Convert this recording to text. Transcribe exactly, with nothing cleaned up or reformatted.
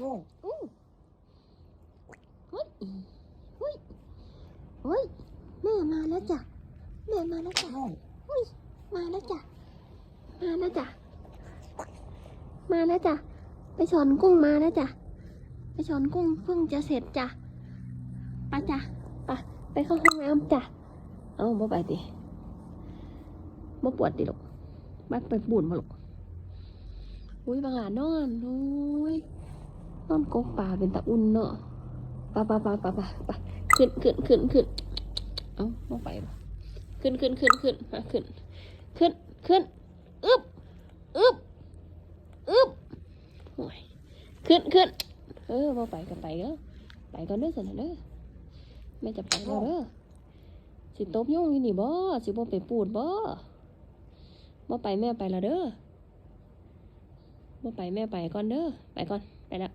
อู้ เฮ้ย เฮ้ย เฮ้ย แม่มาแล้วจ้ะ แม่มาแล้วจ้ะ เฮ้ย มาแล้วจ้ะ มาแล้วจ้ะ มาแล้วจ้ะ ไปสอนกุ้งมาแล้วจ้ะ ไปสอนกุ้งเพิ่งจะเสร็จจ้ะ ไปจ้ะ ไป ไปเข้าห้องน้ำจ้ะ เอ้า บ่ไปติ บ่ปวดติลูก บ่ไปปูนบ่ลูก อุ้ย บักหลานนอน อุ้ย นอนกกปลาเป็นตาอุ่นเนาะ ไปไปไปไปไปไป ขึ้นขึ้นขึ้นขึ้น เอ้า บ่ไปบ่ ขึ้นขึ้นขึ้นขึ้น มาขึ้น ขึ้น ขึ้น อึบ อึบ อึบ โอ้ย ขึ้นขึ้น เออ บ่ไปก็ไปเด้อ ไปก่อนเด้อ ซั่นน่ะเด้อ แม่จะไปแล้วเด้อ สิตบยุงอยู่นี่บ่ สิบ่ไปปูดบ่ บ่ไปแม่ไปแล้วเด้อ บ่ไปแม่ไปก่อนเด้อ ไปก่อน ไปแล้ว